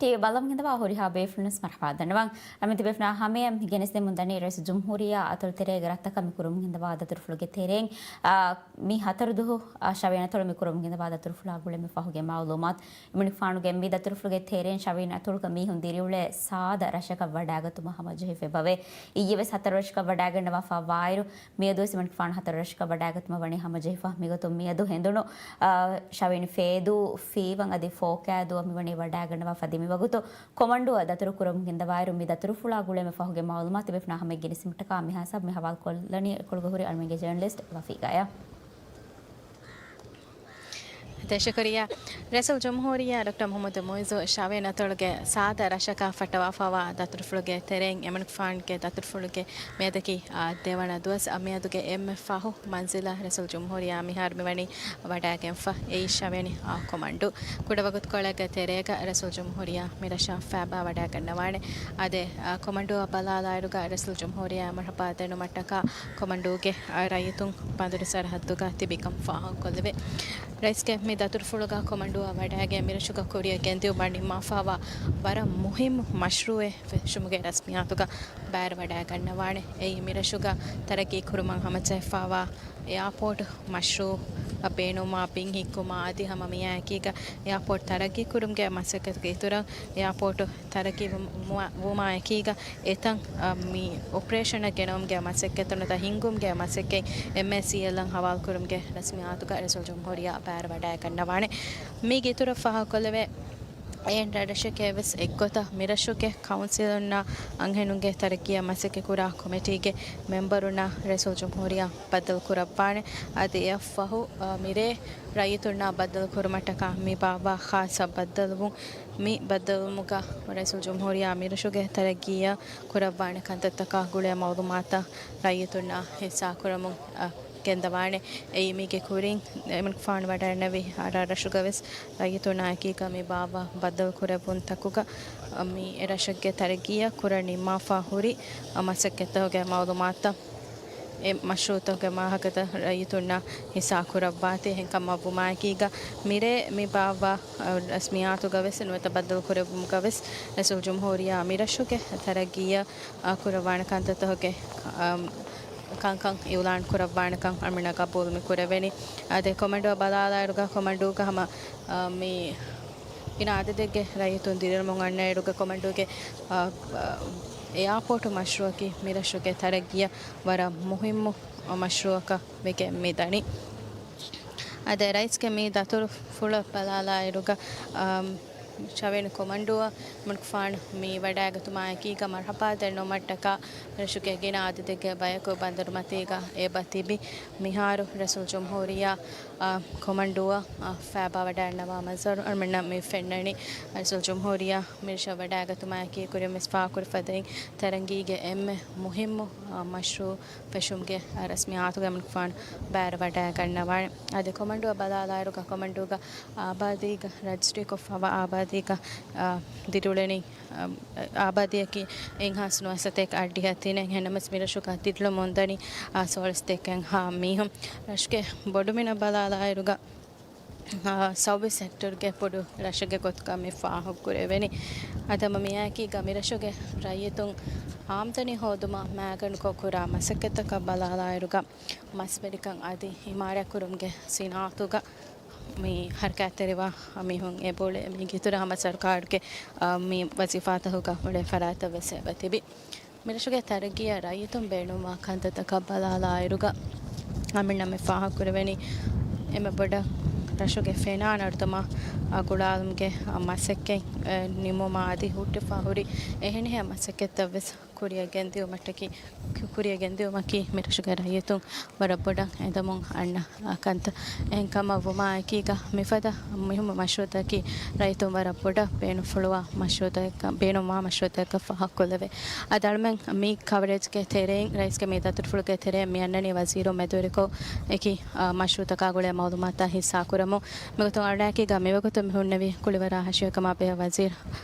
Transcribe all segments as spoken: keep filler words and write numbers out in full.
ޓީވީ ބަލަމުން ގެންދަވާ ހުރިހާ ބޭފުޅުން ވެސް މަރުޙަބާ ދަންނަވަން. އަމިއްލަ ބޭފުޅުންނާ ހަމަޔަށް މި ގެނެސްދެމުން ދަނީ ރައީސުލްޖުމްހޫރިއްޔާ އަތޮޅު ތެރޭގަ ރަށްތަކަށް މި ކުރަމުން ގެންދަވާ ދަތުރުފުޅުގެ ތެރެއިން، އާ، މި ހަތަރު ދުހު، އާ، ޝަވިޔަނި އަތޮޅު މި ކުރަމުން ގެންދަވާ ދަތުރުފުޅާ ގުޅޭ މި ފަހުގެ މައުލޫމާތު. އެމަނިކުފާނުގެ މި ދަތުރުފުޅުގެ ތެރެއިން ޝަވިޔަނި އަތޮޅުގަ މީހުން ދިރިއުޅޭ ސާދަ ރަށަކަށް ވަޑާގަތުމަށް ހަމަޖެހިފައި އެބަވޭ. އިއްޔެ ވެސް ހަތަރު ރަށަކަށް ވަޑާގަންނަވާފަ ވާއިރު، މިއަދުވެސް އެމަނިކުފާނު ހަތަރު ރަށަކަށް ވަޑާގަތުމަށް ވަނީ ހަމަޖެހިފަ. މިގޮތުން މިއަދު ހެނދުނު، އާ، ޝަވިޔަނި ފޭދޫ ފީވަން އަދި ފޯކައިދޫއަށް މިވަނީ ވަޑާގަންނަވާފަ ދިމިވަގުތު ކޮމަންޑޫއަށް ދަތުރު ކުރަމުން ގެންދަވާއިރު، މި ދަތުރުފުޅާ ގުޅޭ މި ފަހުގެ މައުލޫމާތު ބޭފުޅުންނާ ހަމަޔަށް ގެނެސްދިނުމަށްޓަކާ މިހާ ހިސާބު މި ހަވާލުކޮށްލަނީ އެކޮޅުގަ ހުރި އަޅުމެންގެ ޖަރނަލިސްޓް ވަފީގާޔާ. ދެ ޝުކުރިއްޔާ. ރައީސުލްޖުމްހޫރިއްޔާ ޑޮކްޓަރ މުޙައްމަދު މުޢިއްޒު ޝަވިޔަނި އަތޮޅުގެ ސާދަ ރަށަކަށް ފައްޓަވާފައިވާ ދަތުރުފުޅުގެ ތެރެއިން އެމަނިކުފާނުގެ ދަތުރުފުޅުގެ މިއަދަކީ، އާ، ދެވަނަ ދުވަސް. އާ، މިއަދުގެ އެންމެ ފަހު މަންޒިލަށް ރައީސުލްޖުމްހޫރިއްޔާ މިހާރު މިވަނީ ވަޑާގެންފަ. އެއީ ޝަވިޔަނި، އާ، ކޮމަންޑޫ. ކުޑަވަގުތުކޮޅެއްގެ ތެރޭގަ ރައީސުލްޖުމްހޫރިއްޔާ މިރަށަށް ފައިބާ ވަޑާގަންނަވާނެ. އާދެ، އާ، ކޮމަންޑޫއަށް ބަލާލާއިރުގަ ރައީސުލްޖުމްހޫރިއްޔާ މަރުޙަބާ ދެނުމަށްޓަކާ ކޮމަންޑޫގެ، އާ، ރައްޔިތުން ބަނދުރު ސަރަހައްދުގަ ތިބިކަން ފާހަގަކޮށްލެވޭ. ރައީސްގެ މި ދަތުރުފުޅުގަ ކޮމަންޑޫއަށް ވަޑާގެން މިރަށުގަ ކުރިއަށް ގެންދިއުމަށް ނިންމާފައިވާ ވަރަށް މުހިއްމު މަޝްރޫޢެއް ފެށުމުގެ ރަސްމިއްޔާތުގަ ބައިވެރިވަޑައިގަންނަވާނެ. އެއީ މިރަށުގަ ތަރައްގީ ކުރުމަށް ހަމަޖެހިފައިވާ އެއާޕޯޓް މަޝްރޫޢަށް ބޭނުންވާ ބިން ހިއްކުމާ އަދި ހަމަ މިއާއެކީގަ އެއާޕޯޓް ތަރައްގީ ކުރުމުގެ މަސައްކަތުގެ އިތުރަށް އެއާޕޯޓް ތަރައްގީ ވުމު-، ވުމާ-، ވުމާއެކީގަ އެތަން، އަ، މި އޮޕަރޭޝަނަށް ގެނައުމުގެ މަސައްކަތު ނުވަތަ ހިންގުމުގެ މަސައްކަތް އެމްއޭސީއެލްއަށް ހަވާލުކުރުމުގެ ރަސްމިއްޔާތުގަ ރައީސުލްޖުމްހޫރިއްޔާ ބައިވެރިވަޑައިގަންނަވާނެ. މީގެ އިތުރަށް ފާހަގަކޮށްލެވޭ، އެހެން ރަށްރަށެކޭ ވެސް އެއްގޮތަށް މިރަށުގެ ކައުންސިލުންނާ އަންހެނުންގެ ތަރައްގީއަށް މަސައްކަތްކުރާ ކޮމިޓީގެ މެމްބަރުންނާ ރައީސުލްޖުމްހޫރިއްޔާ ބައްދަލުކުރައްވާނެ. އަދި އެއަށްފަހު، އަ، މިރޭ ރައްޔިތުންނާ ބައްދަލުކުރުމަށްޓަކާ މި ބާއްވާ ޚާއްޞަ ބައްދަލުވުން. މި ބައްދަލުވުމުގަ ރައީސުލްޖުމްހޫރިއްޔާ މިރަށުގެ ތަރައްގީއަށް ކުރައްވާނެ ކަންތައްތަކާ ގުޅޭ މައުލޫމާތަށް ރައްޔިތުންނާ ހިއްސާކުރަމުން، އަ، ގެންދަވާނެ. އެއީ މީގެ ކުރިން އެމަނިކުފާނު ވަޑައިގެންނެވި ރަށްރަށުގަ ވެސް ރައްޔިތުންނާ އެކީގަ މި ބާއްވާ ބައްދަލުކުރެއްވުންތަކުގަ، އަ، މި އެރަށެއްގެ ތަރައްގީއަށް ކުރަން ނިންމާފަ ހުރި، އަ، މަސައްކަތްތަކުގެ މައުލޫމާތުތައް އެ މަޝްރޫޢުތަކުގެ ވާހަކަތައް ރައްޔިތުންނަށް ހިއްސާކުރައްވާތީ. އެހެންކަމަށް ވުމާއެކީގަ މިރޭ މި ބާއްވާ، އަ، ރަސްމިއްޔާތުގަ ވެސް ނުވަތަ ބައްދަލުކުރެއްވުމުގަ ވެސް ރައީސުލްޖުމްހޫރިއްޔާ މިރަށުގެ ތަރައްގީއަށް، އަ، ކުރައްވާނެ ކަންތައްތަކުގެ، އަ، ކަންކަން އިއުލާން ކުރައްވާނެކަން އަޅުމެންނަށް ގަބޫލު މި ކުރެވެނީ. އާދެ، ކޮމަންޑޫއަށް ބަލާލާއިރުގަ ކޮމަންޑޫގަ ހަމަ، އަ، މި ގިނަ އަދަދެއްގެ ރައްޔިތުން ދިރިއުޅުމުން އަންނައިރުގަ ކޮމަންޑޫގެ، އަ، އަ، އެއާޕޯޓު މަޝްރޫޢަކީ މިރަށުގެ ތަރައްގީއަށް ވަރަށް މުހިއްމު މަޝްރޫޢަކަށް ވެގެން މި ދަނީ. އާދެ، ރައީސްގެ މި ދަތުރުފުޅަށް ބަލާލާއިރުގަ، އަ، ޝަވިޔަނި ކޮމަންޑޫއަށް އެމަނިކުފާނު މި ވަޑައިގަތުމާއެކީގަ މަރުޙަބާ ދެންނެވުމަށްޓަކާ ރަށުގެ ގިނަ އަދަދެއްގެ ބަޔަކު ބަނދަރުމަތީގަ އެބަ ތިބި. މިހާރު ރައީސުލްޖުމްހޫރިއްޔާ، އާ، ކޮމަންޑޫއަށް، އާ، ފައިބާވަޑައިގަންނަވާ މަންޒަރު އަޅުމެންނަށް މި ފެންނަނީ. ރައީސުލްޖުމްހޫރިއްޔާ މިރަށަށް ވަޑައިގަތުމާއެކީ ކުރިން ވެސް ފާހަގަކުރި ފަދައިން ތަރައްގީގެ އެންމެ މުހިއްމު، އާ، މަޝްރޫޢު ފެށުމުގެ، އާ، ރަސްމިއްޔާތުގަ އެމަނިކުފާނު ބައިވެރިވަޑައިގަންނަވާނެ. އަދި ކޮމަންޑޫއަށް ބަލާލާއިރުގަ ކޮމަންޑޫގަ އާބާދީގަ ރަޖިސްޓްރީކޮށްފައިވާ އާބާދީގަ، އާ، ދިރިއުޅެނީ، އާ، އާބާދީއަކީ އެއްހާސް ނުވަސަތޭކަ އަށްޑިހަ ތިނެއް. އެހެންނަމަވެސް މިރަށުގަ ދިރިއުޅެމުންދަނީ، އާ، ސޯޅަސަތޭކައެއްހާ މީހުން. ރަށުގެ ބޮޑުމިނަށް ބަލާލާއިރުގަ، އާ، ސައުވީސް ހެކްޓަރުގެ ބޮޑު ރަށެއްގެ ގޮތުގަ މި ފާހަގަކުރެވެނީ. އަދި ހަމަ މިއާއެކީގަ މިރަށުގެ ރައްޔިތުން އާމްދަނީ ހޯދުމަށް މައިގަނޑުކޮށް ކުރާ މަސައްކަތްތަކަށް ބަލާލާއިރުގަ، މަސްވެރިކަން އަދި އިމާރާތްކުރުމުގެ ސިނާއަތުގަ މި ހަރަކާތްތެރިވާ މީހުން އެބައުޅޭ. މީގެ އިތުރަށް ހަމަ ސަރުކާރުގެ، އާ، މި ވަޒީފާތަކުގަ އުޅޭ ފަރާތްތައް ވެސް އެބަ ތިބި. މިރަށުގެ ތަރައްގީއަށް ރައްޔިތުން ބޭނުންވާ ކަންތައްތަކަށް ބަލާލާއިރުގަ، އަޅުމެންނަށް މި ފާހަގަކުރެވެނީ، އެންމެ ބޮޑަށް ރަށުގެ ފެނާނަރުދަމާ، އާ، ގުޅާލުމުގެ، އާ، މަސައްކަތް، އެ، ނިމުމާ އަދި ހުއްޓިފަ ހުރި އެހެނިހެން މަސައްކަތްތައް ވެސް ކުރިއަށް ގެންދިއުމަށްޓަކީ، ކުރިއަށް ގެންދިއުމަކީ މިރަށުގެ ރައްޔިތުން ވަރަށް ބޮޑަށް އެދަމުން އަންނަ، އާ، ކަންތައް. އެހެންކަމަށް ވުމާއެކީގަ މިފަދަ މުހިއްމު މަޝްރޫޢުތަކީ ރައްޔިތުން ވަރަށް ބޮޑަށް ބޭނުންފުޅުވާ މަޝްރޫޢުތަކަށް، ބޭނުންވާ މަޝްރޫޢުތަކަށް ފާހަގަކޮށްލެވޭ. އަދި އަޅުމެން މި ކަވަރޭޖްގެ ތެރެއިން ރައީސްގެ މި ދަތުރުފުޅުގެ ތެރެއިން މި އަންނަނީ ވަޒީރުން މެދުވެރިކޮށް އެކި، އާ، މަޝްރޫޢުތަކާ ގުޅޭ މައުލޫމާތާ ހިއްސާކުރަމުން. މިގޮތުން އަޅުނާއެކީގަ މިވަގުތު މި ހުންނެވީ ކުޅިވަރާ ހަށިގަނޑުގެ ކަމާ ބެހޭ ވަޒީރު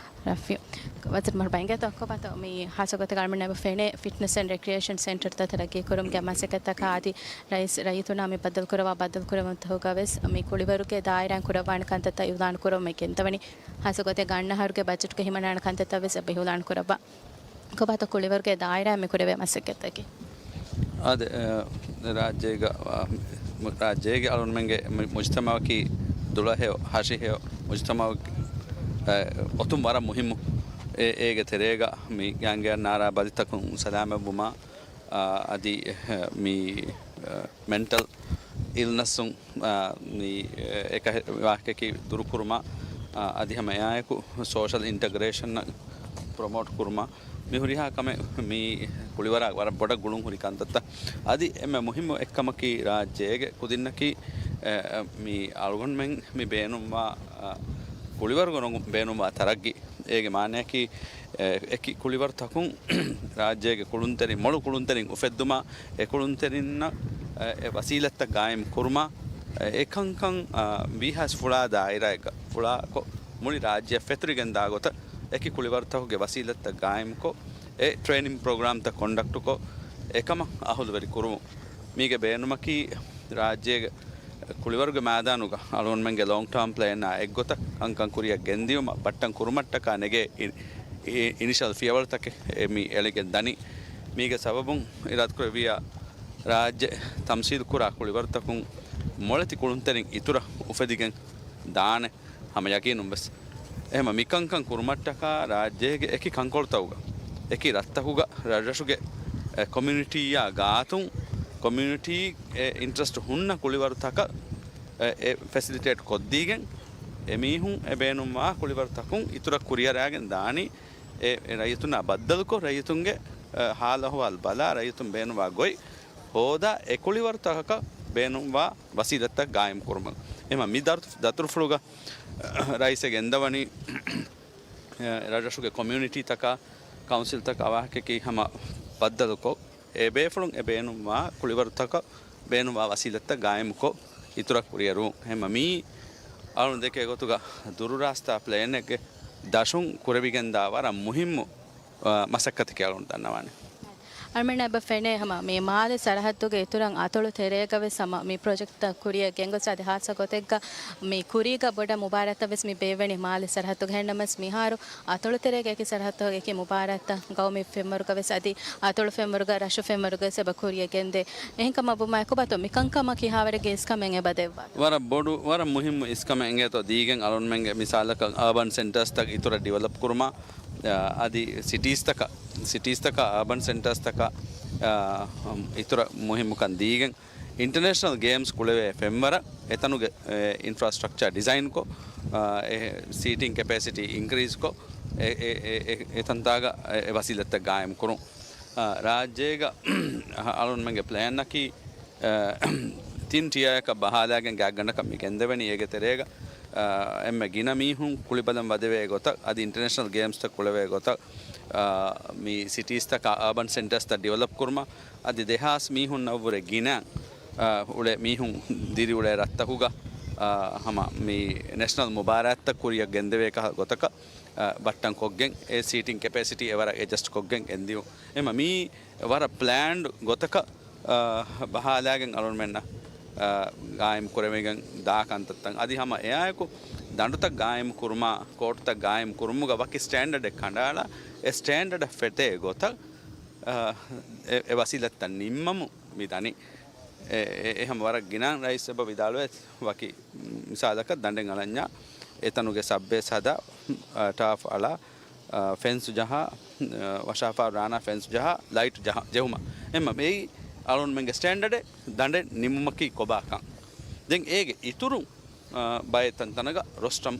ރަފީ، ވަޒީރު މަރުބާ އިނގޭތޯ؟ ކޮބާތޯ މި ހާއްސަ ގޮތެއްގަ އަޅުމެންނަށް އެބަ ފެނޭ ފިޓްނަސް އެންޑް ރެކްރިއޭޝަން ސެންޓަރުތައް ތަރައްގީ ކުރުމުގެ މަސައްކަތްތަކާ އަދި ރައީސް ރައްޔިތުންނާ މި ބައްދަލު ކުރައްވާ ބައްދަލު ކުރެވުންތަކުގަ ވެސް މި ކުޅިވަރުގެ ދާއިރާއިން ކުރައްވާނެ ކަންތައްތައް އިއުލާން ކުރައްވަމޭ ގެންދަވަނީ. ހާއްސަ ގޮތެއްގަ އަންނަ އަހަރުގެ ބަޖެޓްގަ ހިމަނާނެ ކަންތައްތައް ވެސް އެބަ އިއުލާން ކުރައްވާ. ކޮބާތޯ ކުޅިވަރުގެ ދާއިރާއިން މި ކުރެވޭ މަސައްކަތްތަކީ؟ އާދެ، އަ، ރާއްޖޭގަ، އަ، މު-، ރާއްޖޭގެ އަޅުންމެންގެ މު-، މުޖްތަމައަކީ ދުޅަހެޔޮ، ހަށިހެޔޮ މުޖްތަމައަކީ، އަ، އޮތުން ވަރަށް މުހިއްމު. އެ-، އޭގެ ތެރޭގަ މި ގާނގެއަށް ނާރާ ބަލިތަކުން ސަލާމަތްވުމާ، އާ، އަދި، އެ، މި، އެ، މެންޓަލް އިލްނަސުން، އާ، މި، އެ، އެކަހެ-، ވާހަކައަކީ ދުރުކުރުމާ، އާ، އަދި ހަމަ އެއާއެކު ސޯޝަލް އިންޓަގްރޭޝަން ޕްރޮމޯޓް ކުރުމާ، މި ހުރިހާ ކަމެއް މި ކުޅިވަރާ ވަރަށް ބޮޑަށް ގުޅުން ހުރި ކަންތައްތައް. އަދި އެންމެ މުހިއްމު އެއްކަމަކީ ރާއްޖޭގެ ކުދިންނަކީ، އެ، އެ، މި އަޅުގަނޑުމެން މި ބޭނުންވާ، އާ، ކުޅިވަރުގަ ނު-، ބޭނުންވާ ތަރައްގީ. އޭގެ މާނައަކީ، އެ، އެކި ކުޅިވަރުތަކުން ރާއްޖޭގެ ކުޅުންތެރިން، މޮޅު ކުޅުންތެރިން އުފެއްދުމާ، އެ ކުޅުންތެރިންނަށް، އެ، އެ ވަސީލަތްތައް ގާއިމް ކުރުމާ، އެ، އެކަންކަން، އާ، ވީހާވެސް ފުޅާ ދާއިރާއެއްގަ ފުޅާކޮށް، މުޅި ރާއްޖެއަށް ފެތުރިގެންދާ ގޮތަށް އެކި ކުޅިވަރުތަކުގެ ވަސީލަތްތައް ގާއިމްކޮށް، އެ ޓްރޭނިން ޕްރޮގްރާމްތައް ކޮންޑަކްޓުކޮށް، އެކަމަށް އަހުލުވެރި ކުރުމުން. މީގެ ބޭނުމަކީ، ރާއްޖޭގެ ކުޅިވަރުގެ މައިދާނުގަ އަޅުގަނޑުމެންގެ ލޯންގް ޓާމް ޕްލޭނާ އެއްގޮތަށް ކަންކަން ކުރިއަށް ގެންދިޔުމަށް ބައްޓަން ކުރުމަށްޓަކާ ނެގޭ އި-، އި-، އިނިޝަލް ފިޔަވަޅުތަކެއް އެ މި އެޅިގެން ދަނީ. މީގެ ސަބަބުން އިރާދަކުރެއްވިއްޔާ، ރާއްޖެ ތަމްސީލް ކުރާ ކުޅިވަރުތަކުން މޮޅެތި ކުޅުންތެރިން އިތުރަށް އުފެދިގެން ދާނެ ހަމަ ޔަގީނުން ވެސް. އެހެމަ މިކަންކަން ކުރުމަށްޓަކާ ރާއްޖޭގެ އެކި ކަންކޮޅުތަކުގަ، އެކި ރަށްތަކުގަ ރަށްރަށުގެ، އެ، ކޮމިއުނިޓީއާ ގާތުން ކޮމިއުނިޓީ، އެ، އިންޓްރެސްޓް ހުންނަ ކުޅިވަރުތަކަށް، އެ، އެ، ފެސިލިޓޭޓް ކޮށްދީގެން، އެމީހުން އެ ބޭނުންވާ ކުޅިވަރުތަކުން އިތުރަށް ކުރިއަރާގެން ދާނީ، އެ، އެ ރައްޔިތުންނާ ބައްދަލުކޮށް، ރައްޔިތުންގެ، އެ، ހާލު އަހުވާލު ބަލާ، ރައްޔިތުން ބޭނުންވާ ގޮތް ހޯދާ، އެ ކުޅިވަރުތަކަކަށް ބޭނުންވާ ވަސީލަތްތައް ގާއިމް ކުރުމަށް. އެހެމަ މި ދަރު-، ދަތުރުފުޅުގަ ރައީސެއް ގެންދަވަނީ، އެ، ރަށްރަށުގެ ކޮމިއުނިޓީތަކާ، ކައުންސިލްތަކާ ވާހަކައަކީ ހަމަ ބައްދަލުކޮށް، އެ ބޭފުޅުން އެ ބޭނުންވާ ކުޅިވަރުތަކަށް ބޭނުންވާ ވަސީލަތްތައް ގާއިމުކޮށް، އިތުރަށް ކުރިއަރުވުން. އެހެމަ މީ އަޅުން ދެކޭ ގޮތުގަ ދުރުރާސްތާ ޕްލޭނެއްގެ ދަށުން ކުރެވިގެންދާ ވަރަށް މުހިއްމު، އާ، މަސައްކަތެކޭ އަޅުން ދަންނަވާނެ. އަޅުމެންނަށް އެބަ ފެނޭ ހަމަ މި މާލެ ސަރަހައްދުގެ އިތުރަށް އަތޮޅު ތެރޭގަ ވެސް ހަމަ މި ޕްރޮޖެކްޓްތައް ކުރިއަށް ގެންގޮސް އަދި ހާއްސަ ގޮތެއްގަ މި ކުރީގަ ބޮޑަށް މުބާރާތްތައް ވެސް މި ބޭއްވެނީ މާލެ ސަރަހައްދުގަ. އެހެންނަމަވެސް މިހާރު އަތޮޅު ތެރޭގެ އެކި ސަރަހައްދުގަ އެކި މުބާރާތްތައް ގައުމީ ފެންވަރުގަ ވެސް އަދި އަތޮޅު ފެންވަރުގަ ރަށު ފެންވަރުގަ ވެސް އެބަ ކުރިއަށް ގެންދޭ. އެހެންކަމަށް ވުމާ އެކު ކޮބާތޯ މިކަންކަމަށް ކިހާވަރެއްގެ އިސްކަމެއް އެބަ ދެއްވާ؟ ވަރަށް ބޮޑު، ވަރަށް މުހިއްމު އިސްކަމެއް އިނގޭތޯ ދީގެން އަޅުންމެންގެ މިސާލަކަށް އާބަން ސެންޓާސްތައް އިތުރަށް ޑިވެލޮޕް ކުރުމާ، އަ، އަދި ސިޓީސްތަކަށް، ސިޓީސްތަކަށް އާބަން ސެންޓާސްތަކަށް، އަ، އިތުރަށް މުހިއްމުކަން ދީގެން އިންޓަރނޭޝަނަލް ގޭމްސް ކުޅެވޭ ފެންވަރަށް އެތަނުގެ، އެ، އިންފްރާސްޓްރަކްޗާ ޑިޒައިންކޮށް، އެ، ސީޓިން ކެޕޭސިޓީ އިންކްރީޒްކޮށް، އެ، އެ، އެ، އެ، އެތަންތާގަ އެ، އެ ވަސީލަތްތައް ގާއިމް ކުރުން. އާ، ރާއްޖޭގަ އަޅުންމެންގެ ޕްލޭންއަކީ، އާ، ތިން ޓިއަރއަކަށް ބަހާލާގެން ގާތްގަނޑަކަށް މި ގެންދެވެނީ. އޭގެ ތެރޭގަ، އާ، އެންމެ ގިނަ މީހުން ކުޅިބަލަން ވަދެވޭ ގޮތަށް އަދި އިންޓަރނޭޝަނަލް ގޭމްސްތައް ކުޅެވޭ ގޮތަށް، އާ، މި ސިޓީސްތަކާ އާބަން ސެންޓާސްތައް ޑިވެލޮޕް ކުރުމަށް އަދި ދެހާސް މީހުންނަށްވުރެ ގިނަ، އާ، އުޅޭ މީހުން ދިރިއުޅޭ ރަށްތަކުގަ، އާ، ހަމަ މި ނޭޝަނަލް މުބާރާތްތައް ކުރިއަށް ގެންދެވޭ ކަހަލަ ގޮތަކަށް، އާ، ބައްޓަން ކޮށްގެން އެ ސީޓިން ކެޕޭސިޓީ އެވަރަށް އެޑްޖަސްޓް ކޮށްގެން ގެންދިޔުން. އެމަ މީ ވަރަށް ޕްލޭންޑް ގޮތަކަށް، އާ، ބަހާލާގެން އަޅުންމެންނަށް، އާ، ގާއިމް ކުރެވިގެން ދާ ކަންތައްތައް. އަދި ހަމަ އެއާއެކު ދަނޑުތައް ގާއިމް ކުރުމާ، ކޯޓުތައް ގާއިމް ކުރުމުގަ ވަކި ސްޓޭންޑަޑެއް ކަނޑައަޅާ، އެ ސްޓޭންޑަޑަށް ފެއްޓޭ ގޮތަށް، އާ، އެ، އެ ވަސީލަތްތައް ނިންމަމުން މި ދަނީ. އެ، އެ، އެ ހަމަ ވަރަށް ގިނަ ރައީސް އެބަ ވިދާޅުވެ ވަކި މިސާލަކަށް ދަނޑެއް އަޅަންޏާ އެތަނުގެ ސަބްބޭސް ހަދާ، އާ، ޓާފް އަޅާ، އާ، ފެންސް ޖަހާ، އާ، ވަށާފާރު ރާނާ ފެންސް ޖަހާ، ލައިޓް ޖަހާ، ޖެހުމަށް. އެމަ މެއި އަޅުންމެންގެ ސްޓޭންޑަޑެއް ދަނޑެއް ނިމުމަކީ ކޮބާކަން. ދެން އޭގެ އިތުރުން، އާ، ބައެއް ތަންތަނަގަ ރޮސްޓަމް،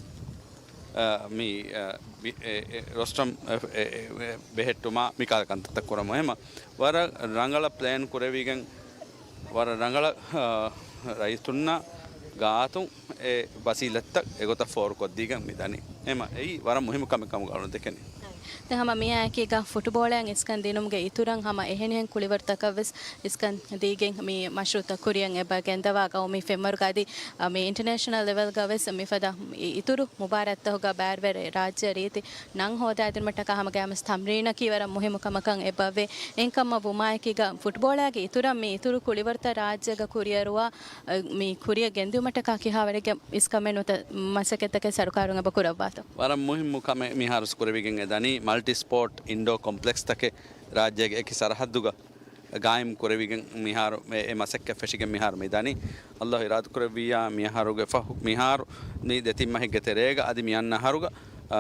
އާ، މި، އާ، ވި-، އެ، އެ، ރޮސްޓަމް، އެ، އެ، އެ، ބެހެއްޓުމާ މިކާލަ ކަންތައްތައް ކުރަމު. އެހެމަ ވަރަށް ރަނގަޅަށް ޕްލޭން ކުރެވިގެން ވަރަށް ރަނގަޅަށް، އާ، ރައްޔިތުންނަށް ގާތުން އެ ވަސީލަތްތައް އެގޮތަށް ފޯރުކޮށްދީގެން މި ދަނީ. އެމަ އެއީ ވަރަށް މުހިއްމު ކަމެއް ކަމުގަ އަޅުން ދެކެނީ. ދެން ހަމަ މިއާއެކީގަ ފުޓްބޯޅައަށް އިސްކަން ދިނުމުގެ އިތުރަށް ހަމަ އެހެނިހެން ކުޅިވަރުތަކަށްވެސް އިސްކަން ދީގެން މި މަޝްރޫއުތައް ކުރިއަށް އެބަ ގެންދަވާ ގައުމީ ފެންވަރުގަ އަދި، އަ، މި އިންޓަރނޭޝަނަލް ލެވެލްގަ ވެސް މިފަދަ އި-، އިތުރު މުބާރާތްތަކުގަ ބައިވެރި ރާއްޖެ ރީތި ނަން ހޯދާދިނުމަށްޓަކާ ހަމަ ގައިމުވެސް ތަމްރީނަކީ ވަރަށް މުހިއްމު ކަމަކަށް އެބަވޭ. އެހެންކަމަށް ވުމާއެކީގަ ފުޓްބޯޅައިގެ އިތުރަށް މި އިތުރު ކުޅިވަރުތައް ރާއްޖޭގަ ކުރިއަރުވާ، އަ، މި ކުރިއަށް ގެންދިއުމަށްޓަކާ ކިހާވަރެއްގެ އިސްކަމެއް ނުވަތަ މަސައްކަތްތަކެއް ސަރުކާރުން އެބަ ކުރައްވާތޯ؟ ވަރަށް މުހިއްމު ކަމެއް މިހާރު ކުރެވިގެން އެ ދަނީ މަލްޓި ސްޕޯޓް އިންޑޯ ކޮމްޕްލެކްސްތަކެއް ރާއްޖޭގެ އެކި ސަރަހައްދުގަ ގާއިމް ކުރެވިގެން މިހާރު އެ، އެ މަސައްކަތް ފެށިގެން މިހާރު މި ދަނީ. އައްލާހު އިރާދަކުރެއްވިއްޔާ މިއަހަރުގެ ފަހު، މިހާރު މި ދެތިން މަހެއްގެ ތެރޭގަ އަދި މި އަންނަ އަހަރުގަ، އާ،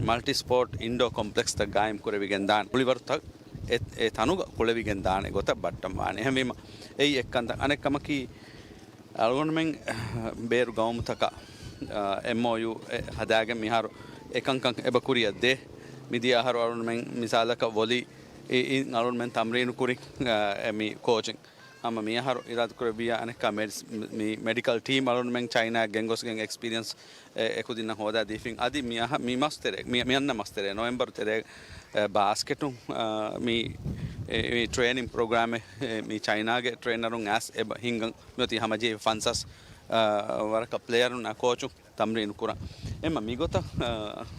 މަލްޓި ސްޕޯޓް އިންޑޯ ކޮމްޕްލެކްސްތައް ގާއިމް ކުރެވިގެން ދާނެ. ކުޅިވަރުތައް އެ، އެ ތަނުގަ ކުޅެވިގެން ދާނެ ގޮތަށް ބައްޓަން ވާނެ. އެހެންވީމަ އެއީ އެއްކަންތައް. އަނެއް ކަމަކީ، އަޅުގަނޑުމެން ބޭރު ގައުމުތަކަށް، އާ، އެމްއޯޔޫ އެއް ހަދާގެން މިހާރު އެކަންކަން އެބަ ކުރިއަށް ދޭ. މިދިޔަ އަހަރު އަޅުގަނޑުމެން މިސާލަކަށް ވޮލީ އި-، އިން އަޅުގަނޑުމެން ތަމްރީނު ކުރި، އާ، އެ މި ކޯޗިން. ހަމަ މިއަހަރު އިރާދަކުރެއްވިއްޔާ އަނެއްކާ މެޑިސް-، މި މެޑިކަލް ޓީމް އަޅުގަނޑުމެން ޗައިނާއަށް ގެންގޮސްގެން އެކްސްޕީރިއަންސް އެ-، އެކުދިންނަށް ހޯދާ ދީފިން. އަދި މި އަހަ-، މި މަސް ތެރޭ، މި، މި އަންނަ މަސް ތެރޭ، ނޮވެމްބަރު ތެރޭ، އެ، ބާސްކެޓު، އާ، މި، އެ، މި ޓްރޭނިން ޕްރޮގްރާމެއް، އެ، މި ޗައިނާގެ ޓްރޭނަރުން އައިސް އެބަ ހިންގަން މިއޮތީ ހަމަޖެހި ފަންސާސް، އާ، ވަރަކަށް ޕްލޭޔަރުންނާ ކޯޗުން ތަމްރީނު ކުރަން. އެމަ މިގޮތަށް، އާ،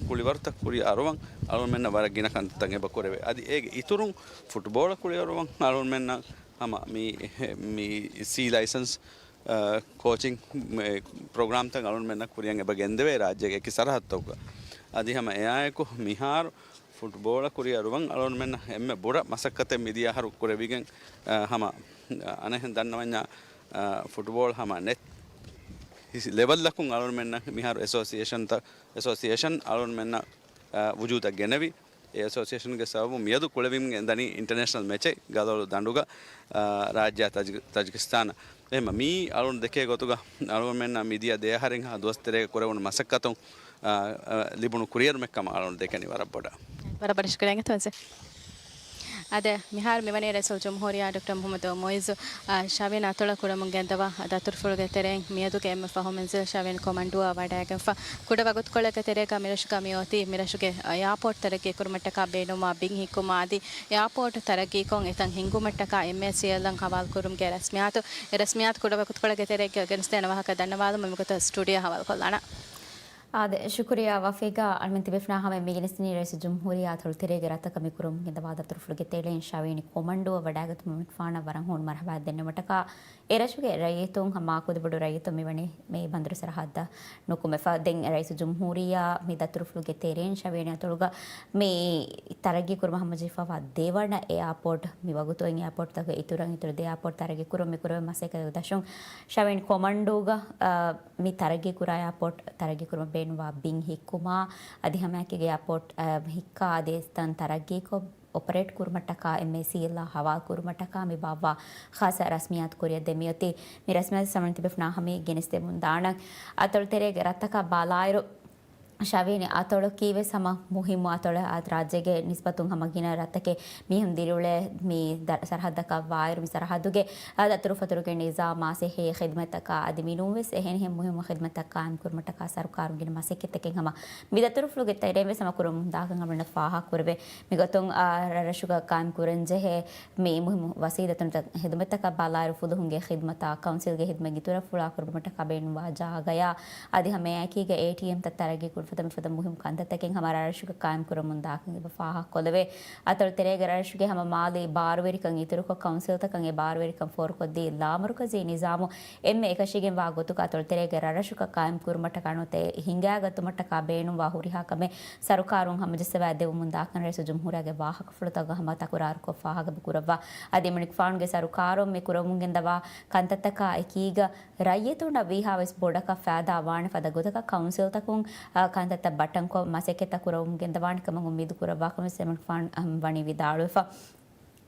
ކުޅިވަރުތައް ކުރިއަށް އަރުވަން އަޅުގަނޑުމެންނަށް ވަރަށް ގިނަ ކަންތައްތައް އެބަ ކުރެވޭ. އަދި އޭގެ އިތުރުން ފުޓްބޯޅަ ކުރިއަރުވަން އަޅުގަނޑުމެންނަށް ހަމަ މި، މި ސީ ލައިސަންސް، އާ، ކޯޗިން، މެ-، ޕްރޮގްރާމްތައް އަޅުގަނޑުމެންނަށް ކުރިއަށް އެބަ ގެންދެވޭ ރާއްޖޭގެ އެކި ސަރަހައްދުތަކުގަ. އަދި ހަމަ އެއާއެކު މިހާރު ފުޓްބޯޅަ ކުރިއަރުވަން އަޅުގަނޑުމެންނަށް އެންމެ ބުރަ މަސައްކަތެއް މިދިޔަ އަހަރު ކުރެވިގެން، އާ، ހަމަ، އާ، އަނެއްހެން ދަންނަވަންޏާ، އާ، ފުޓްބޯޅަ ހަމަ ނެތް ހިސި ލެވެލްއަކުން އަޅުގަނޑުމެންނަށް މިހާރު އެސޯސިއޭޝަންތައް، އެސޯސިއޭޝަން އަޅުގަނޑުމެންނަށް، އާ، ވުޖޫދަށް ގެނެވި. އެ އެސޯސިއޭޝަންގެ ސަބަބުން މިއަދު ކުޅެވިގެން ދަނީ އިންޓަރނޭޝަނަލް މެޗެއް ގަލޮޅު ދަނޑުގަ، އާ، ރާއްޖެއާ ތަޖި-، ތަޖިކިސްތާނަށް. އެހެންމަ މިއީ އަޅުގަނޑު ދެކޭ ގޮތުގަ އަޅުގަނޑުމެންނަށް މިދިޔަ ދެ އަހަރެއްހާ ދުވަސް ތެރޭގަ ކުރެވުނު މަސައްކަތުން، އާ، އާ، ލިބުނު ކުރިއަރުމެއްކަމަށް އަޅުގަނޑު ދެކެނީ ވަރަށް ބޮޑަށް. ވަރަށް ބޮޑަށް ޝުކުރިއްޔާ ތުވެސް. އާދެ، މިހާރު މިވަނީ ރައީސުލްޖުމްހޫރިއްޔާ ޑޮކްޓަރ މުޙައްމަދު މުޢިއްޒު، އާ، ޝަވިޔަނި އަތޮޅަށް ކުރަމުން ގެންދަވާ ދަތުރުފުޅުގެ ތެރެއިން މިއަދުގެ އެންމެ ފަހު މެންޒިލް ޝަވިޔަނި ކޮމަންޑޫއާ ވަޑައިގެންފަ. ކުޑަ ވަގުތުކޮޅެއްގެ ތެރޭގަ މިރަށުގަ މިއޮތީ މިރަށުގެ އެއާޕޯޓް ތަރައްގީ ކުރުމަށްޓަކާ ބޭނުންވާ ބިން ހިއްކުމާ އަދި އެއާޕޯޓް ތަރައްގީކޮށް އެތަން ހިންގުމަށްޓަކާ އެމްއޭސީއެލްއަށް ހަވާލުކުރުމުގެ ރަސްމިއްޔާތު، އެ ރަސްމިއްޔާތު ކުޑަ ވަގުތުކޮޅެއްގެ ތެރޭގަ ގެނެސްދޭނެ ވާހަކަ ދަންނަވާލުމަށް މިގޮތަށް ސްޓޫޑިއޯ ހަވާލުކޮށްލާނަން. އާދެ، ޝުކުރިއްޔާ ވަފީގާ. އަޅުމެން ތިބޭފުޅުންނާ ހަމައަށް މި ގެނެސްދިނީ ރައީސުލްޖުމްހޫރިއްޔާ އަތޮޅު ތެރޭގެ ރަށްތަކަށް މި ކުރަމުން ގެންދަވާ ދަތުރުފުޅުގެ ތެރެއިން ޝަވިޔަނި ކޮމަންޑޫއަށް ވަޑައިގަތުމަށް މިފާނަށް ވަރަށް ހޫނު މަރުޙަބާ ދެންނެވުމަށްޓަކާ، އެ ރަށުގެ ރައްޔިތުން ހަމަ ކުދިބޮޑު ރައްޔިތުން މިވަނީ މި ބަނދުރު ސަރަހައްދަށް ނުކުމެފަ. ދެން ރައީސުލްޖުމްހޫރިއްޔާ މި ދަތުރުފުޅުގެ ތެރެއިން ޝަވިޔަނި އަތޮޅުގަ މި ތަރައްގީ ކުރުމަށް ހަމަޖެހިފައިވާ ދެވަނަ އެއާޕޯޓް މި ވަގުތު އޮތް އެއާޕޯޓްތަކުގެ އިތުރަށް އިތުރު ދެ އެއާޕޯޓް ތަރައްގީ ކުރުން މި ކުރެވޭ މަސައްކަތުގެ ދަށުން ޝަވިޔަނި ކޮމަންޑޫގަ، އާ، މި ތަރައްގީ ކުރާ އެއާޕޯޓް ތަރައްގީ ކުރުމަށް ބޭނުންވާ ބިން ހިއްކުމާ، އަދި ހަމައެކީގަ އެއާޕޯޓް، އާ، ހިއްކާ އަދި އެތަން ތަރައްގީކޮށް، އޮޕަރޭޓް ކުރުމަށްޓަކާ އެމްއޭސީއެލްއަށް ހަވާލު ކުރުމަށްޓަކާ މި ބާއްވާ ޚާއްޞަ ރަސްމިއްޔާތު ކުރިއަށް ދެމިއޮތީ. މި ރަސްމިއްޔާތު އަޅުމެން ތިބޭފުޅުންނާ ހަމައަށް ގެނެސްދެމުން ދާނަން. އަތޮޅު ތެރޭގެ ރަށްތަކަށް ބަލާއިރު، ޝަވިޔަނި އަތޮޅަކީވެސް ހަމަ މުހިއްމު އަތޮޅެއް، އާ، ރާއްޖޭގެ ނިސްބަތުން ހަމަ ގިނަ ރަށްތަކެއް މިހެން ދިރިއުޅޭ މި ދަ-، ސަރަހައްދަކަށް ވާއިރު، މި ސަރަހައްދުގެ، އާ، ދަތުރުފަތުރުގެ ނިޒާމާ ސިއްހީ ޚިދުމަތްތަކާ އަދި މިނޫންވެސް އެހެނިހެން މުހިއްމު ޚިދުމަތްތައް ޤާއިމް ކުރުމަށްޓަކާ ސަރުކާރުން ގިނަ މަސައްކަތްތަކެއް ހަމަ މި ދަތުރުފުޅުގެ ތެރެއިންވެސް ހަމަ ކުރަމުން ދާކަން އަޅުގަނޑަށް ފާހަގަކުރެވޭ. މިގޮތުން، އާ، ރަށްރަށުގަ ޤާއިމް ކުރަންޖެހޭ މި މުހިއްމު ވަސީލަތުން ޚިދުމަތްތަކަށް ބަލާއިރު، ފުލުހުންގެ ޚިދުމަތާ، ކައުންސިލްގެ ޚިދުމަތް އިތުރަށް ފުޅާ ކުރުމަށްޓަކާ ބޭނުންވާ ޖާގަޔާ، އަދި ހަމައެކީގަ އޭޓީއެމްތައް ތަރައްގީ ކުރުން ފަދަ މިފަދަ މުހިއްމު ކަންތައްތަކެއް ހަމަ ރަށްރަށުގަ ޤާއިމް ކުރަމުން ދާކަން އެބަ ފާހަގަކޮށްލެވޭ. އަތޮޅު ތެރޭގެ ރަށްރަށުގެ ހަމަ މާލީ ބާރުވެރިކަން އިތުރުކޮށް، ކައުންސިލްތަކަށް އެ ބާރުވެރިކަން ފޯރުކޮށްދީ، ލާމަރުކަޒީ ނިޒާމު އެންމެ އެކަށީގެންވާ ގޮތުގަ އަތޮޅު ތެރޭގެ ރަށްރަށުގަ ޤާއިމް ކުރުމަށްޓަކާ ނުވަތަ ހިނގާގަތުމަށްޓަކާ ބޭނުންވާ ހުރިހާ ކަމެއް ސަރުކާރުން ހަމަޖައްސަވާ ދެވުމުން ދާކަން ރައީސުލްޖުމްހޫރިއްޔާގެ ވާހަކަފުޅުތަކުގަ ހަމަ ތަކުރާރުކޮށް ފާހަގަ ކުރައްވާ. އަދި އެމަނިކުފާނުގެ ސަރުކާރުން މި ކުރަމުން ގެންދަވާ ކަންތައްތަކާ އެކީގަ ރައްޔިތުންނަށް ވީހާވެސް ބޮޑަކަށް ފައިދާ ވާނެ ފަދަ ގޮތަކަށް ކައުންސިލްތަކުން، އާ، ކަންތައްތައް ބައްޓަންކޮށް މަސައްކަތްތައް ކުރަމުން ގެންދަވާނެ ކަމަށް އުއްމީދު ކުރައްވާ ކަމަށް ވެސް އެމަނިކުފާނު، އަހަ، ވަނީ ވިދާޅުވެފަ.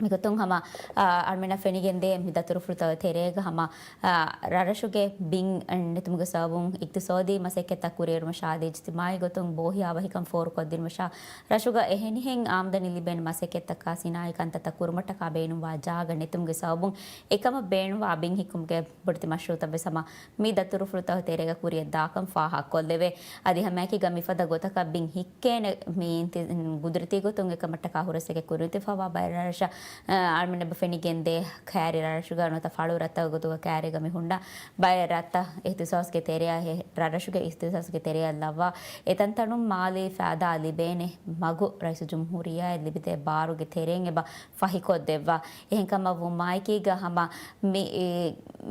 މިގޮތުން ހަމަ، އާ، އަޅުމެންނަށް ފެނިގެންދޭ މި ދަތުރުފުޅުތައް ތެރޭގަ ހަމަ، އާ، ރަށްރަށުގެ ބިން ނެތުމުގެ ސަބަބުން އިގްތިސޯދީ މަސައްކަތްތައް ކުރިއެރުމަށާ އަދި އިޖްތިމާއީ ގޮތުން ބޯހިޔާވަހިކަން ފޯރުކޮށްދިނުމަށާ ރަށުގަ އެހެނިހެން އާމްދަނީ ލިބޭނެ މަސައްކަތްތަކާ ސިނާއީ ކަންތައްތައް ކުރުމަށްޓަކާ ބޭނުންވާ ޖާގަ ނެތުމުގެ ސަބަބުން އެކަމަށް ބޭނުންވާ ބިން ހިއްކުމުގެ ބޮޑެތި މަޝްރޫއުތައް ވެސް ހަމަ މި ދަތުރުފުޅުތައް ތެރޭގަ ކުރިއަށް ދާކަން ފާހަގަކޮށްލެވޭ. އަދި ހަމައެކީގަ މިފަދަ ގޮތަކަށް ބިން ހިއްކޭނެ މި އިންތި-، ގުދުރަތީ ގޮތުން އެކަމަށްޓަކާ ހުރަސްއެކެއް ކުރިން ތިފަވާ ބައެއް ރަށަށް، އަ، އަޅުމެންނަށް ފެނިގެންދޭ ކައިރި ރަށުގަ ނުވަތަ ފަޅު ރަށްތަކުގެ ގޮތުގަ ކައިރީގަ މި ހުންނަ ބައެއް ރަށްތައް އިހްތިސާސްގެ ތެރެއަށް ހެ-، ރަށްރަށުގެ އިހްތިސާސްގެ ތެރެއަށް ލައްވާ އެތަންތަނުން މާލީ ފައިދާ ލިބޭނެ މަގު ރައީސުލްޖުމްހޫރިއްޔާއަށް ލިބިދޭ ބާރުގެ ތެރެއިން އެބަ ފަހިކޮށްދެއްވާ. އެހެންކަމަށްވުމާއެކީގަ ހަމަ މި، އެ،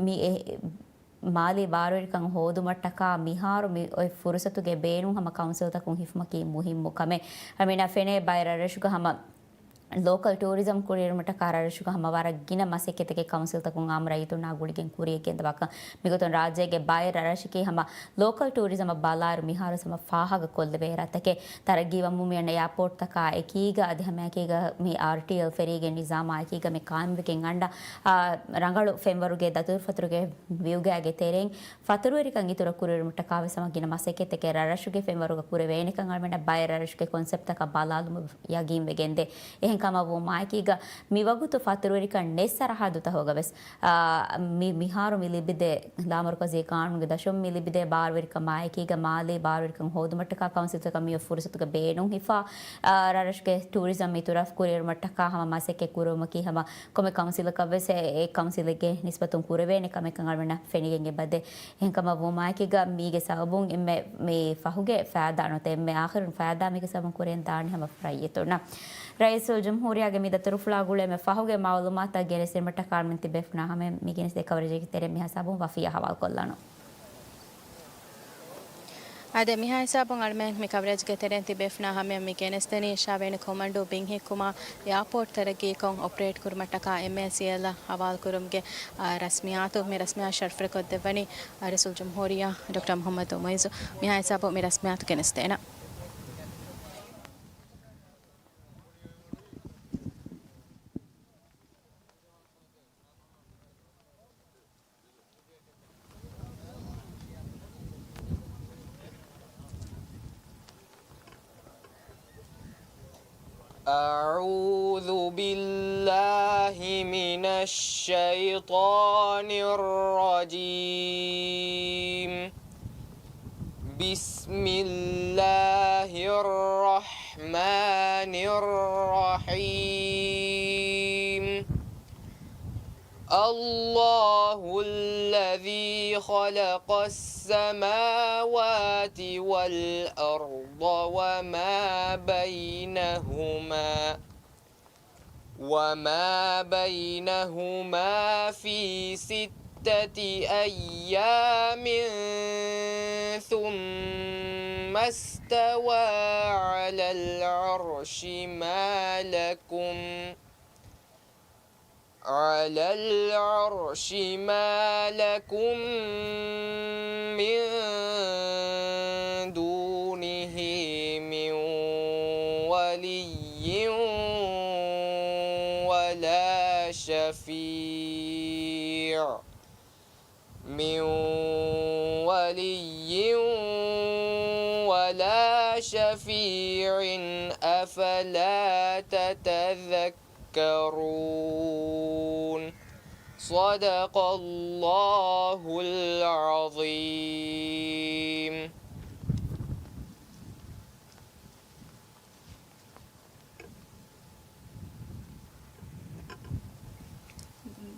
މި އެ، މާލީ ބާރުވެރިކަން ހޯދުމަށްޓަކާ މިހާރު މި އޮތް ފުރުސަތުގެ ބޭނުން ހަމަ ކައުންސިލްތަކުން ހިފުމަކީ މުހިއްމު ކަމެއް. އަމިނާ ފެނޭ ބައެއް ރަށްރަށުގަ ހަމަ ލޯކަލް ޓޫރިޒަމް ކުރިއެރުމަށްޓަކާ ރަށްރަށުގަ ހަމަ ވަރަށް ގިނަ މަސައްކަތެކެއް ކައުންސިލްތަކުން އާއްމު ރައްޔިތުންނާ ގުޅިގެން ކުރިޔަށް ގެންދަވާކަން. މިގޮތުން ރާއްޖޭގެ ބައެއް ރަށްރަށަކީ ހަމަ ލޯކަލް ޓޫރިޒަމަށް ބަލާއިރު މިހާރު ހަމަ ފާހަގަ ކޮށްލެވޭ ރަށްތަކެއް. ތަރައްގީވަމުން މިއަންނަ އެއާޕޯޓްތަކާ އެކީގަ އަދި ހަމައެކީގަ މި އާރްޓީއެލް ފެރީގެ ނިޒާމާ އެކީގަ މި ޤާއިމްވެގެން އަންނަ، އާ، ރަނގަޅު ފެންވަރުގެ ދަތުރުފަތުރުގެ ވިއުގާގެ ތެރެއިން ފަތުރުވެރިކަން އިތުރަށް ކުރިއެރުމަށްޓަކާވެސް ހަމަ ގިނަ މަސައްކަތެކެއް ރަށްރަށުގެ ފެންވަރުގަ ކުރެވޭނެކަން އަޅުމެންނަށް ބައެއް ރަށްރަށުގެ ކޮންސެޕްޓްތަކަށް ބަލާލުމުން ޔަގީންވެގެންދޭ. އެހެންކަމަށްވުމާއެކީގަ މިވަގުތު ފަތުރުވެރިކަން ނެތް ސަރަހައްދުތަކުގަވެސް، އާ، މި، މިހާރު މި ލިބިދޭ ލާމަރުކަޒީ ޤާނޫނުގެ ދަށުން މި ލިބިދޭ ބާރުވެރިކަމާއެކީގަ މާލީ ބާރުވެރިކަން ހޯދުމަށްޓަކާ ކައުންސިލްތަކަށް މިއޮތް ފުރުސަތުގެ ބޭނުން ހިފާ، އާ، ރަށްރަށުގެ ޓޫރިޒަމް އިތުރަށް ކުރިއެރުމަށްޓަކާ ހަމަ މަސައްކަތް ކުރުވުމަކީ ހަމަ ކޮންމެ ކައުންސިލަކަށްވެސް އެ، އެ ކައުންސިލެއްގެ ނިސްބަތުން ކުރެވޭނެ ކަމެއްކަން އަޅުމެންނަށް ފެނިގެން އެބަދޭ. އެހެންކަމަށް ވުމާއެކީގަ މީގެ ސަބަބުން އެންމެ މި ފަހުގެ ފައިދާ ނުވަތަ އެންމެ އާޚިރުން ފައިދާ މީގެ ސަބަބުން ކުރިއަށް ދާނީ ހަމަ ރައްޔިތުންނަށް. ރައީސުލްޖުމްހޫރިއްޔާގެ މި ދަތުރުފުޅާ ގުޅޭ އެންމެ ފަހުގެ މައުލޫމާތުތައް ގެނެސްދިނުމަށްޓަކާ އަޅުމެން ތިބޭފުޅުންނާ ހަމަޔަށް މި ގެނެސްދޭ ކަވަރޭޖެއްގެ ތެރެއިން މިހާ ހިސާބުން ވަފިޔާ ހަވާލުކޮށްލާނަން. އާދެ، މިހާ ހިސާބުން އަޅުމެން މި ކަވަރޭޖްގެ ތެރެއިން ތިބޭފުޅުންނާ ހަމަޔަށް މި ގެނެސްދެނީ ޝާވެނި ކޮމަންޑޫ ބިން ހިއްކުމާ އެއާޕޯޓް ތަރައްގީކޮށް އޮޕަރޭޓް ކުރުމަށްޓަކާ އެމްއޭސީއެލްއަށް ހަވާލުކުރުމުގެ، އާ، ރަސްމިއްޔާތު. މި ރަސްމިއްޔާތު ޝަރަފުވެރިކޮށްދެއްވަނީ ރައީސުލްޖުމްހޫރިއްޔާ ޑޮކްޓަރ މުޙައްމަދު މުޢިއްޒު. މިހާ ހިސާބުން މި ރަސްމިއްޔާތު ގެނެސްދޭނަން. أعوذ بالله من الشيطان الرجيم. بسم الله الرحمن الرحيم. الله الذي خلق السماوات والأرض وما بينهما، وما بينهما في ستة أيام ثم استوى على العرش ما لكم على العرش ما لكم من دونه من ولي ولا شفيع، من ولي ولا شفيع، أفلا تتذكرون. تذكرون. صدق الله العظيم.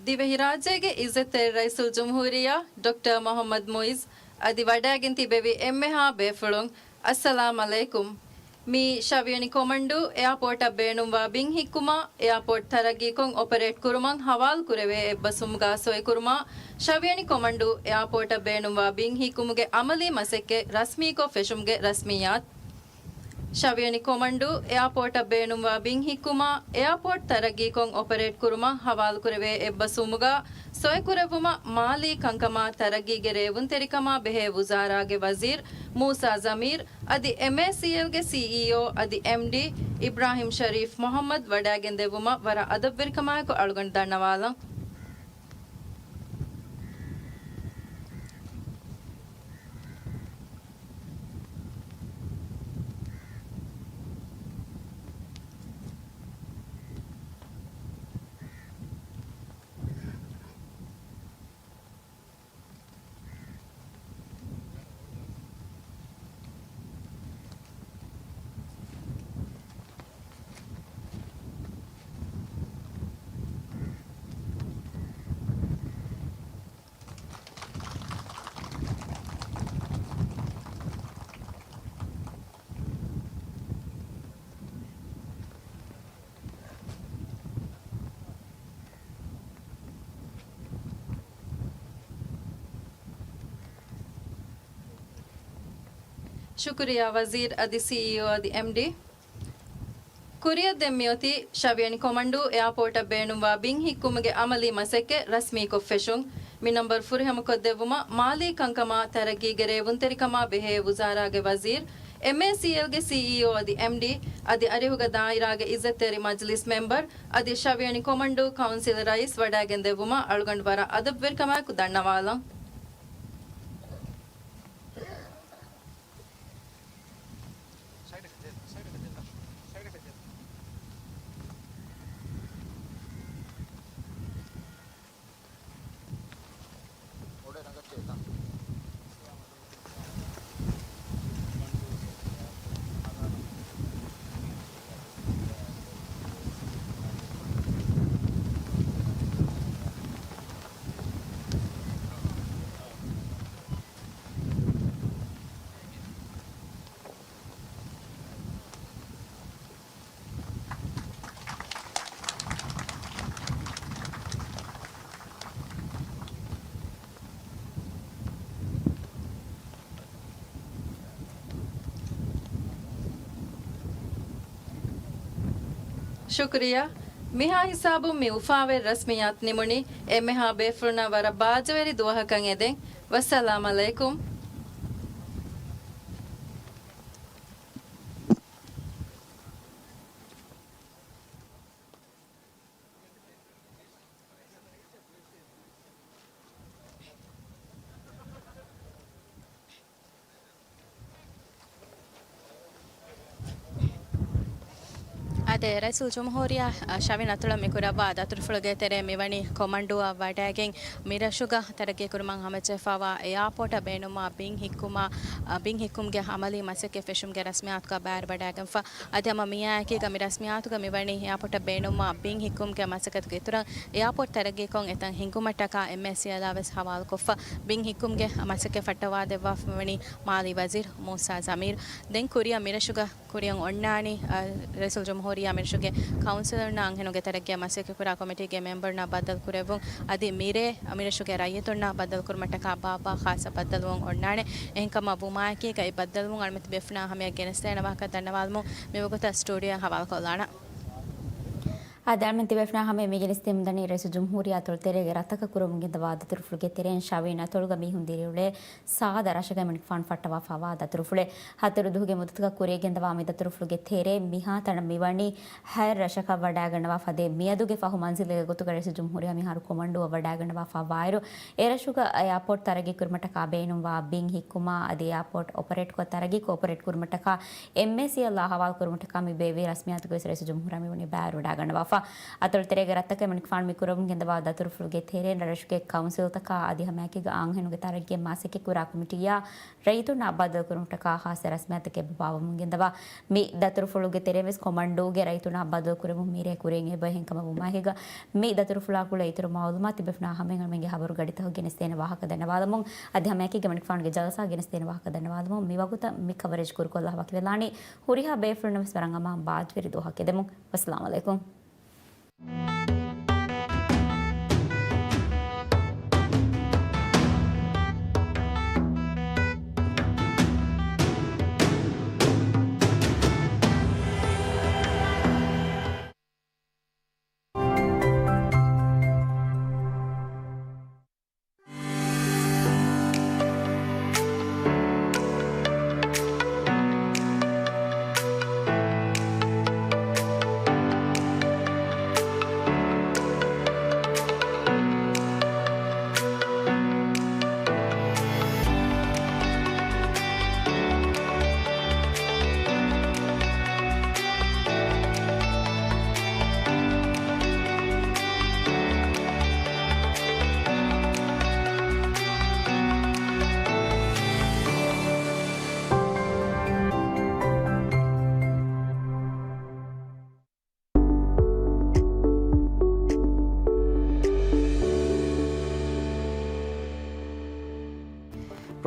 ދިވެހިރާއްޖޭގެ އިއްޒަތްތެރި ރައީސުލްޖުމްހޫރިއްޔާ ޑޮކްޓަރ މުޙައްމަދު މުޢިއްޒު އަދި ވަޑައިގެން ތިއްބެވި އެންމެހާ ބޭފުޅުން، އައްސަލާމް ޢަލައިކުމް. މި ޝަވިޔަނި ކޮމަންޑޫ އެއާޕޯޓަށް ބޭނުންވާ ބިން ހިއްކުމާ، އެއާޕޯޓް ތަރައްގީކޮށް އޮޕަރޭޓް ކުރުމަށް ހަވާލު ކުރެވޭ އެއްބަސްވުމުގާ ސޮއިކުރުމާ، ޝަވިޔަނި ކޮމަންޑޫ އެއާޕޯޓަށް ބޭނުންވާ ބިން ހިއްކުމުގެ ޢަމަލީ މަސައްކަތް ރަސްމީކޮށް ފެށުމުގެ ރަސްމިއްޔާތު. ޝަވިޔަނި ކޮމަންޑޫ އެއާޕޯޓަށް ބޭނުންވާ ބިން ހިއްކުމާ، އެއާޕޯޓް ތަރައްގީކޮށް އޮޕަރޭޓް ކުރުމަށް ހަވާލުކުރެވޭ އެއްބަސްވުމުގަ، ސޮއެކުރެއްވުމަށް މާލީ ކަންކަމާ ތަރައްގީގެ ރޭވުންތެރިކަމާ ބެހޭ ވުޒާރާގެ ވަޒީރު މޫސާ ޒަމީރު އަދި އެމްއޭސީއެލްގެ ސީއީއޯ އަދި އެމްޑީ އިބްރާހިމް ޝަރީފް މުޙައްމަދު ވަޑައިގެންދެއްވުމަށް ވަރަށް އަދަބުވެރިކަމާއެކު އަޅުގަނޑު ދަންނަވާލަން. ޝުކުރިއްޔާ ވަޒީރު އަދި ސީއީއޯ އަދި އެމްޑީ. ކުރިއަށް ދެން މިއޮތީ ޝަވިޔަނި ކޮމަންޑޫ އެއާޕޯޓަށް ބޭނުންވާ ބިން ހިއްކުމުގެ އަމަލީ މަސައްކަތް ރަސްމީކޮށް ފެށުން. މި ނަންބަރު ފުރިހަމަކޮށްދެއްވުމަށް މާލީ ކަންކަމާ ތަރައްގީގެ ރޭވުންތެރިކަމާ ބެހޭ ވުޒާރާގެ ވަޒީރު، އެމްއޭސީއެލްގެ ސީއީއޯ އަދި އެމްޑީ އަދި އަރިހުގަ ދާއިރާގެ އިއްޒަތްތެރި މަޖިލިސް މެމްބަރު އަދި ޝަވިޔަނި ކޮމަންޑޫ ކައުންސިލް ރައީސް ވަޑައިގެންދެއްވުމަށް އަޅުގަނޑު ވަރަށް އަދަބުވެރިކަމާއެކު ދަންނަވާލަން. ޝުކުރިއްޔާ. މިހާ ހިސާބުން މި އުފާވެރި ރަސްމިއްޔާތު ނިމުނީ. އެންމެހާ ބޭފުޅުންނަށް ވަރަށް ބާއްޖަވެރި ދުވަހަކަށް އެދެން. ވައްސަލާމް އަލައިކުމް. އާދެ، ރައީސުލްޖުމްހޫރިއްޔާ، އަ، ޝަވިޔަނި އަތޮޅަށް މި ކުރައްވާ ދަތުރުފުޅުގެ ތެރޭ މިވަނީ ކޮމަންޑޫއަށް ވަޑައިގެން މިރަށުގަ ތަރައްގީކުރުމަށް ހަމަޖެހިފައިވާ އެއާޕޯޓަށް ބޭނުންވާ ބިން ހިއްކުމާ، އަ، ބިން ހިއްކުމުގެ އަމަލީ މަސައްކަތް ފެށުމުގެ ރަސްމިއްޔާތުގަ ބައިވެރިވަޑައިގެންފަ. އަދި ހަމަ މިއާއެކީގަ މި ރަސްމިއްޔާތުގަ މިވަނީ އެއާޕޯޓަށް ބޭނުންވާ ބިން ހިއްކުމުގެ މަސައްކަތުގެ އިތުރަށް އެއާޕޯޓް ތަރައްގީކޮށް އެތަން ހިންގުމަށްޓަކާ އެމްއޭސީއެލްއާ ވެސް ހަވާލުކޮށްފަ. ބިން ހިއްކުމުގެ މަސައްކަތް ފައްޓަވާދެއްވާފަ ވަނީ މާލީ ވަޒީރު މޫސާ ޒަމީރު. ދެން ކުރިއަށް މިރަށުގަ ކުރިއަށް އޮންނާނީ، އަ، ރައީސުލްޖުމްހޫރިއްޔާ މިރަށުގެ ކައުންސިލުންނާ އަންހެނުންގެ ތަރައްގީއަށް މަސައްކަތްކުރާ ކޮމިޓީގެ މެމްބަރުންނާ ބައްދަލުކުރެއްވުން އަދި މިރޭ މިރަށުގެ ރައްޔިތުންނާ ބައްދަލުކުރުމަށްޓަކާ ބާއްބާ ޚާއްޞަ ބައްދަލުވުން އޮންނާނެ. އެހެންކަމަށް ވުމާއެކީގަ އެ ބައްދަލުވުން އަޅުމެން ތިބޭފުޅުންނާ ހަމަޔަށް ގެނެސްދޭނެ ވާހަކަ ދަންނަވާލަމުން މިވަގުތަށް ސްޓޫޑިއޯއަށް ހަވާލުކޮށްލާނަން. އާދެ، އަޅުމެން ތިބޭފުޅުންނާ ހަމަޔަށް މި ގެނެސްދެމުންދަނީ ރައީސުލްޖުމްހޫރިއްޔާ އަތޮޅު ތެރޭގެ ރަށްތަކަށް ކުރަމުން ގެންދަވާ ދަތުރުފުޅުގެ ތެރެއިން ޝަވިޔަނި އަތޮޅުގަ މީހުން ދިރިއުޅޭ ސާދަ ރަށަކަށް އެމަނިކުފާނު ފައްޓަވާފައިވާ ދަތުރުފުޅެއް. ހަތަރު ދުވަހުގެ މުއްދަތަކަށް ކުރިއަށްގެންދަވާ މި ދަތުރުފުޅުގެ ތެރޭ މިހާތަނަށް މިވަނީ ހަތް ރަށަކަށް ވަޑައިގަންނަވާ ފަދައިން މިއަދުގެ ފަހު މަންޒިލެއްގެ ގޮތުގަ ރައީސުލްޖުމްހޫރިއްޔާ މިހާރު ކޮމަންޑޫއަށް ވަޑައިގަންނަވާފައިވާއިރު، އެ ރަށުގަ އެއާޕޯޓް ތަރައްގީކުރުމަށްޓަކާ ބޭނުންވާ ބިން ހިއްކުމާ އަދި އެއާޕޯޓް އޮޕަރޭޓްކޮށް ތަރައްގީކޮށް އޮޕަރޭޓް ކުރުމަށްޓަކާ އެމްއޭސީއެލްއާ ހަވާލުކުރުމަށްޓަކާ މި ބޭއްވި ރަސްމިއްޔާތުގައި ވެސް ރައީސުލްޖުމްހޫރިއްޔާ މިވަނީ ބައިވެރިވަޑައިގަންނަވާފަ. އަތޮޅު ތެރޭގެ ރަށްތަކަށް އެމަނިކުފާނު މި ކުރަމުން ގެންދަވާ ދަތުރުފުޅުގެ ތެރެއިން ރަށުގެ ކައުންސިލްތަކާ އަދި ހަމައެކީގަ އަންހެނުންގެ ތަރައްގީއަށް މަސައްކަތްކުރާ ކޮމިޓީއާ ރައްޔިތުންނާ ބައްދަލުކުރުމަށްޓަކާ ޚާއްޞަ ރަސްމިއްޔާތެއް ބައްވާވަމުން ގެންދަވާ. މި ދަތުރުފުޅުގެ ތެރެއިން ވެސް ކޮމަންޑޫގެ ރައްޔިތުންނާ ބައްދަލުކުރެވުން މިރޭ ކުރިއަށް އެބަ އެހެންކަމަށް ވުމާއެކީގަ، މި ދަތުރުފުޅާ ގުޅޭ އިތުރު މައުލޫމާތު ތިބޭފުޅުންނާ ހަމައިން އަޅުމެންގެ ހަބަރު ގަޑިތަކުގަ ގެނެސްދޭނެ ވާހަކަ ދަންނަވާލަމުން. އަދި ހަމައެކީގަ އެމަނިކުފާނުގެ ޖަލްސާ ގެނެސްދޭނެ ވާހަކަ ދަންނަވާލަމުން. މި ވަގުތަށް މި ކަވަރޭޖް ކުރުކޮށްލާ ވަކިވެލާނީ. ހުރިހާ ބޭފުޅުންނަށް ވެސް ވަރަށް އަމާން ބާއްޖަވެރި ދުވަހަކަށް އެދެމުން. ވައްސަލާމް އަލައިކުމް.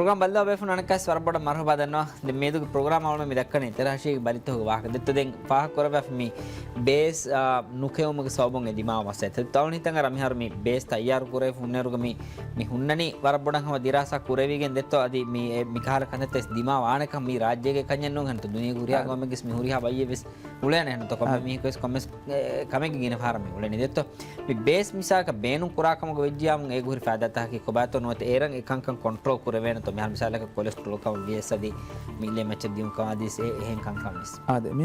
ޕްރޮގްރާމް ބައްލަވާ ބޭފުޅުންނަށް ވެސް ވަރަށް ބޮޑަށް މަރުޙަބާ ދަންނަވަން. ދެން މިއަދުގެ ޕްރޮގްރާމް އަޅުގަނޑު މި ދައްކަނީ އެތެރެހަށީގެ ބަލިތަކުގެ ވާހަކަ. ދެއްތޯ ދެން ފާހަގަ ކުރައްވާފަ މި ބޭސް، އާ، ނުކެއުމުގެ ސަބަބުން އެ ދިމާވާ މައްސަލަ. ދެއްތޯ އަޅުގަނޑު ހިތަށް އަރަމިހާރު މި ބޭސް ތައްޔާރު ކުރެވިފަ ހުންނައިރުގަ މި، މި ހުންނަނީ ވަރަށް ބޮޑަށް ހަމަ ދިރާސާ ކުރެވިގެން. ދެއްތޯ އަދި މި، އެ، މިކަހަލަ ކަންތައްތައް ދިމާވާނެކަން މި ރާއްޖޭގެ ކަންޏެއް ނޫން. ހަންތަ ދުނިޔޭގެ ހުރިހާ އާ. ގައުމެއްގެސް މި ހުރިހާ ބައްޔެއް ވެސް އުޅޭނެ. ހަންތަ ކޮންމެ އާ. މީހަކު ވެސް ކޮންމެސް، އެ، ކަމެއްގެ ގިނަ ފަހަރަށް މި އުޅެނީ. ދެއްތޯ މި ބޭސް މިސާލަކަށް ބޭނުން ކުރާ ކަމުގަ ވެއްޖިޔާމު އޭގެ ހުރި ފައިދާތަކަކީ ކޮބާތޯ ނުވަތަ އޭރަށް އެކަންކަން ކޮންޓްރޯލް ކުރެވޭނެތޯ؟ މިހާރު މިސާލަކަށް ކޮލެސްޓްރޯލް ކަމަށް ވިޔަސް އަދި މި ލޭ މައްޗަށް ދިއުން ކަމަށް އަދި އެ-، އެހެން ކަންކަން ވެސް. އާ، ދެ-، މި